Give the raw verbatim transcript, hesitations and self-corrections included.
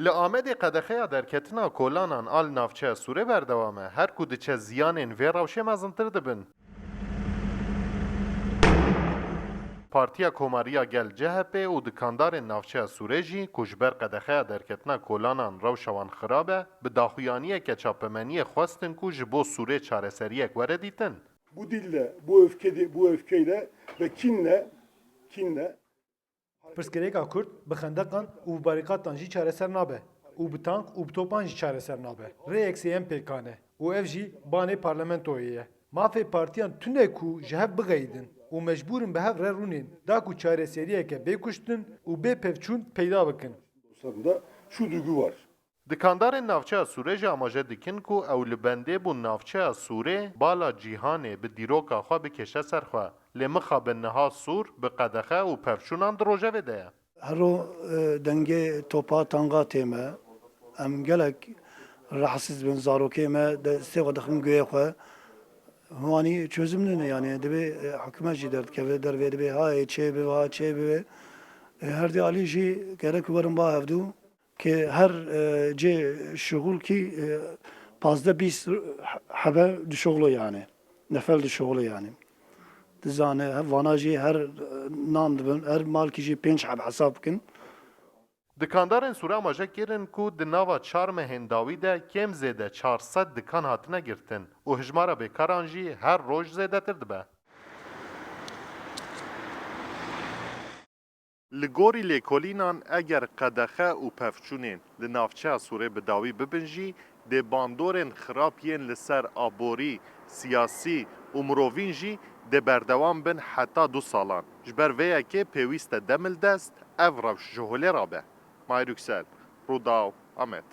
Li Amedê qedexeya derketina kolanan a li navçeya Sûrê berdewam e, her ku diçe ziyanên vê rewşê mezintir dibin. Partiya Komariya Gel C H P û dikandarên navçeya Sûrê jî ku ji ber qedexeya derketina kolanan rewşa wan xirab e, bi daxuyaniyeke çapemeniyê xwestin ku ji bo Sûrê çareseriyek were dîtin. Bu dille, bu öfke, bu öfkeyle ve kinle, kinle Pirsgirêka Kurd bi xendeqan û bi barîqatan jî çareser nabe û bi tank û bi topan jî çareser nabe. Rêyek sêyem pêkan e û ev jî banê parlamentoyê ye. Mafê partiyan tune ku ji hev bixeyidin û mecbûr in bi hev re rûnên, da ku çareseriyeke bê kuştin û bê pevçûn peyda bikin. Dostlarımda şu duygu var. Dikandarên navçeya Sûrê jî amaje dikin ku ew li bendê bûn navçeya Sûrê bala cîhanê bi dîroka xwe bikêşe ser xwe, lê mixabin niha Sûr bi qedexe û pevçûnan di rojevê de ye. Hero, e, dengê topa tanga tê me. Em gelek rahatsız bin, zarokê me destê xwe dixin guhê xwe. Wanî çözüm nîne, yani divê, e, hikûmet jî derdikeve dervê, dibê ha ê çê bibe, ha çê bibe. E, her di alî jî gerek werin ba hevdû. Ki her, e, cê şixulkî, e, pazdeh bîst hebe dişuxulo yani. Nefel dişuxulo yani. Dizane, he-, vana jî her, e, nan dibin, her malkî jî pênc heb hesab bikin. Dikandarên Sûrê amaje kirin ku di nava çar mehên dawî de kêm zêde çar sed dikan hatine girtin û hijmara bêkaran jî her roj zêdetir dibe. Li gorî lêkolînan, eger qedexe û pevçûnên li navçeya Sûrê bi dawî bibin jî, dê bandorên xirab yên li ser aborî, siyasî û mirovîn jî dê berdewam bin heta du salan. Ji ber vê yekê pêwîst e demildest ev rewş ji holê rabe. Mahir Yüksel, Rûdaw, Amed.